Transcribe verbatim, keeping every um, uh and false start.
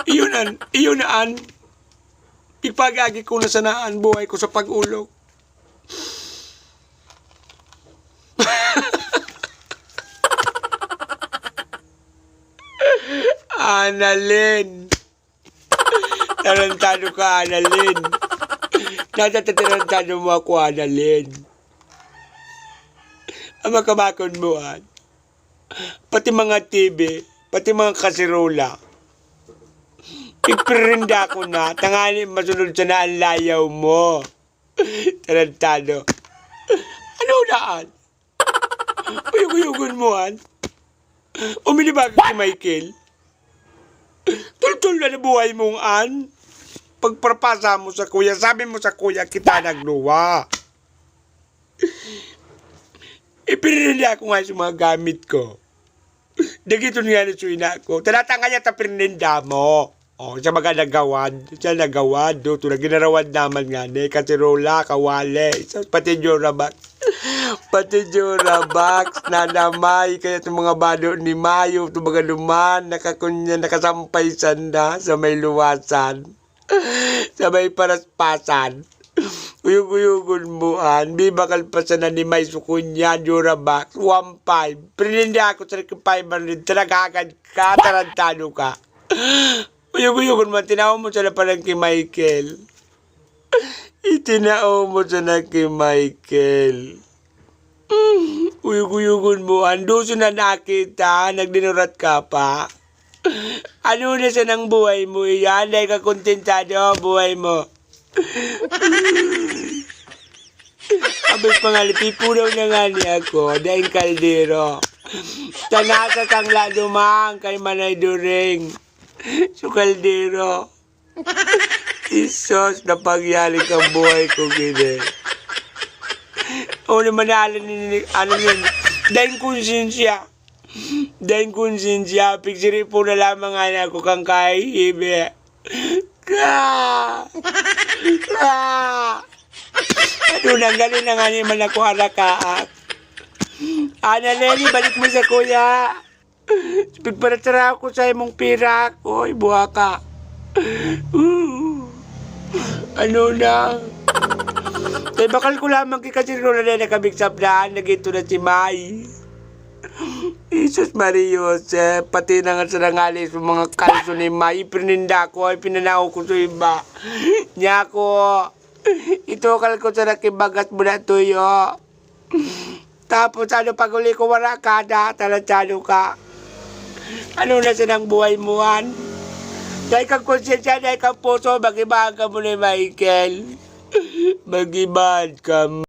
Iyon an, iyon an ipag-agi ko na sana an buhay ko sa pag-olok. Annalyn. Tarantado ka, Annalyn. Natatarantado mo ako, Annalyn. Ang makamakon mo, an. Pati mga T V, pati mga kasirola. Ipirenda ko na, tangani masunod sana an layaw mo. Tarantado. Ano daan? Uyog-uyogon mo, an? Uminibag ki Michael. Tultol na buhay mong an. Pagparapasa mo sa kuya, sabi mo sa kuya, kita nagluwa. Ipirindi ako nga sa mga gamit ko. Dagiton nga ni Suina ko. Talatang kanya ta pirninda mo. Oh, siya baga nagawad. Siya nagawad. Duto na ginarawad naman nga ni. Kasirola, kawali. Sa pati Jorabox. Pati Jorabox, nanamay. Kaya itong mga bado ni Mayo, itong mga luman, nakakunya, nakasampay sanda sa may luwasan. Sa may paraspasan. Uyog-uyogon mo, an. Bibakal pa sana ni May Sukunya, Jorabox, one five. Pirninda ako sa five hundred. Talaga agad ka, tarantado ka. Uyog-uyogon mo, tinao mo sana palang ki Michael. Itinao mo sana ki Michael. Hmm, uyog-uyogon mo, an doso na nakita, nagdinurat ka pa. Ano na sanang buhay mo iyan? Dai ka kontentado buhay mo. Abay, pangalipi, puraw na nga ni ako, daing kaldero. Tanasa sang lado man kay Manay During. Su kaldero. Isos, napagyali kang buhay ko gini. O naman na, alam ni, ano yun? Daing konsensya. Daing konsensya, pigsiri po na lamang nga ako kang kay Ibe. Ka! Ka! Ano nang galing na nga ni man ako arakaak? Ana, Leni, balik mo sa kuya. Pigparatara ko sa imong pirak. Oy, buha ka. Ano na? Tay bakal ko lamang ki Kachirro na nakabig sa plaan, nagito na si May. Jesus, Maria Joseph, pati na nga sa nangalis mo mga kalso ni May, ipirninda ko, ay pinanao ko sa iba. Niya ko, itukal ko sa nakibagas mo na tuyo. Tapos ano, pag-uli ko, wala ka na, talatsado ka. Ano na sanang buhay mo, an? Dahil kang konsensya, dahil kang puso, mag-ibahan ka mo ni Michael. Mag-ibahan ka.